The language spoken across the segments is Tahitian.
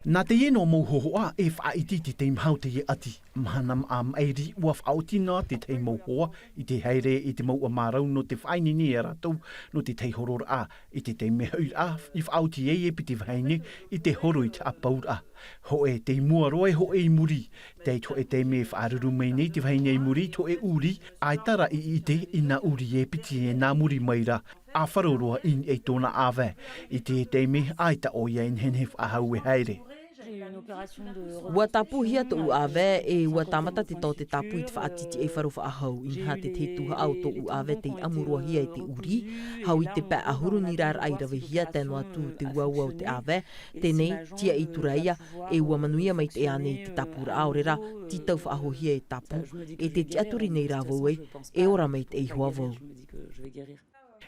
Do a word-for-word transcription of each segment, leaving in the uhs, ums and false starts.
Nā teie noa mau hohoʻa e faʻaʻite i te taime hau teie ʻati. Mahana maʻa maʻiri ua faʻaoti noa te tahi mau hoa i te haere i te mau ʻamarau nō te faʻaineine ia rātou nō te tahi hororaʻa. I te taime hoʻiraʻa i faʻaoti ai e piti vahine i te horo i te haʻapauraʻa. Hoʻe tei mua roa e hoʻe i muri. Tei te hoʻe taime e faʻaruru mai nei te vahine i muri i te hoʻe ʻuri. ʻAita rā i ʻite i nā ʻuri e piti e nā muri mai rā. A faro roa i niʻa i tōna ʻāvae. I te taime ʻaita ʻoia e nehenehe faʻahou e haere. Ua tāpūhia tōʻu ʻāvae e ua tāmata te tao te tāpū i te faʻatitiʻai faro faʻahou. Inaha te tahi tuhaʻa o tōʻu ʻāvae tei ʻamu roa hia e te ʻuri. Hau i te pae ʻahuru nīrāraʻa i ravehia tae noa atu te uaua o te ʻāvae. Tēnei tiaʻi tura ia. E ua manuia mai te ʻānei i te tāpūraʻa ʻaore rā tītau faʻahouhia e tāpū. E te tiʻaturi nei rā vau ai e ora mai te ihoa vau.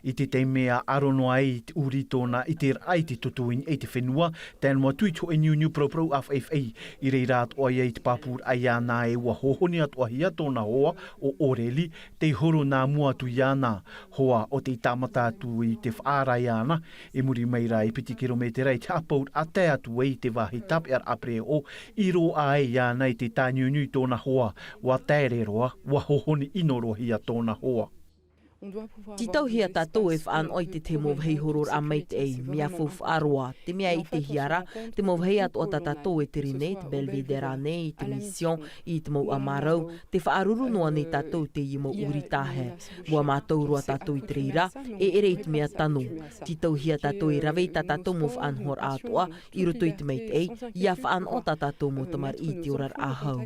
I te taime a ʻaro noa ai i te ʻuri tōna i te raʻa i te toto i niʻa i te fenua. Tae noa atu i te hoʻe niuniu parauparau a faʻaifaʻi i reira atoʻa ia i te pāpūraʻa iāna e ua hohoni atoʻahia tōna hoa o ʻoreli. Tei horo nā mua atu iāna hoa o tei tāmata atu i te faʻaara iāna. I muri mai rā e piti kirometera i te haʻapauraʻa tae atu ai i te vāhi tāpeʻaraʻa pereoʻo i roaʻa ai iāna i te tāniuniu i tōna hoa. Ua taere roa ua hohoni ʻino roa hia tōna hoa. Tītauhia tātou e faʻanoʻo i te tahi mau vāhi hororaʻa maitaʻi mea faufaʻa roa. Te mea i te hiara te mau vāhi atoʻa tā tātou e tere nei te belvedera nei i te mission i te mau ʻamarau. Te faʻaruru noa nei tātou teie mau ʻuri tāhe. Ua mātau roa tātou i te reira e ʻere i te mea tano. Tītauhia tātou e rave i tā tātou mau faʻanahoraʻa atoʻa i roto i te maitaʻi ia faʻanoʻo tā tātou mau tamariʻi i te oraraʻa hau.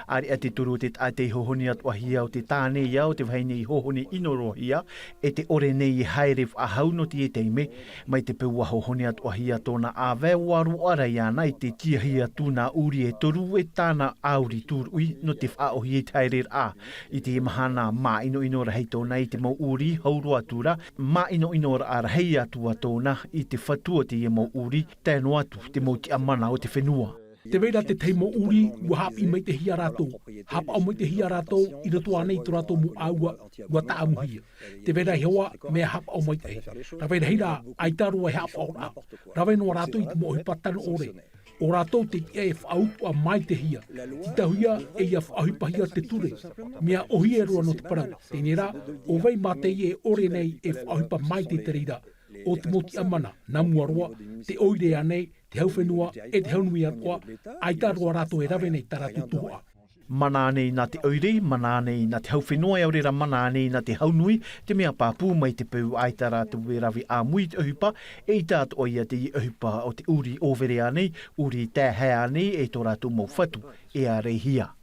Areʻa te toru o te taʻata i hohoni atoʻahia o te tāne ia o te vahine i hohoni ʻino roa hia. E te ʻore nei e haere faʻahou nō teie taime. Mai te peu ua hohoni atoʻahia tōna ʻāvae ua roaʻa iāna i te tiahi atu nā ʻuri e toru e tāna ʻauri tūruʻi nō te faʻaʻohie i te haereraʻa. I te mahana māʻinoʻino rahi tōna i te mau ʻuri hau roa atu rā. Māʻinoʻinoraʻa rahi atu ā tōna i te fatu o teie mau ʻuri tae noa atu te mau tiʻamana o te fenua. Te vai ra te tahi mau ʻuri ua haʻapiʻi maitaʻihia rātou. Haʻapaʻo maitaʻihia rātou i roto ānei i tō rātou mau ʻāua ua tāʻamuhia. Te vai ra iho ā mea haʻapaʻo maitaʻi. Rave rahi rā ʻaita roa e haʻapaʻoraʻa. Rave noa rātou i te mau ʻohipa tano ʻore. ʻO rātou te tiʻa e faʻautuʻa maitaʻihia. Tītauhia e ia faʻaʻohipahia te ture. Mea ʻohie roa nō te parau. Teie rā ʻo vai mā teie e ʻore nei e faʻaʻohipa maitaʻi i te reira. ʻO te mau tiʻamana nā mua roa te ʻoire ānei te hau fenua e te hau nui atoʻa. ʻAita roa rātou e rave nei tā rātou tuhaʻa. Mana nei nā te ʻoire mana nei nā te hau fenua e ʻaore rā mana nei nā te hau nui. Te mea pāpū mai te peu ʻaita rātou e rave ʻāmui i te ʻohipa e ʻita atoʻa ia teie ʻohipa o te ʻuri ʻōvere ānei ʻuri taehae ānei e tō rātou mau fatu e āreihia.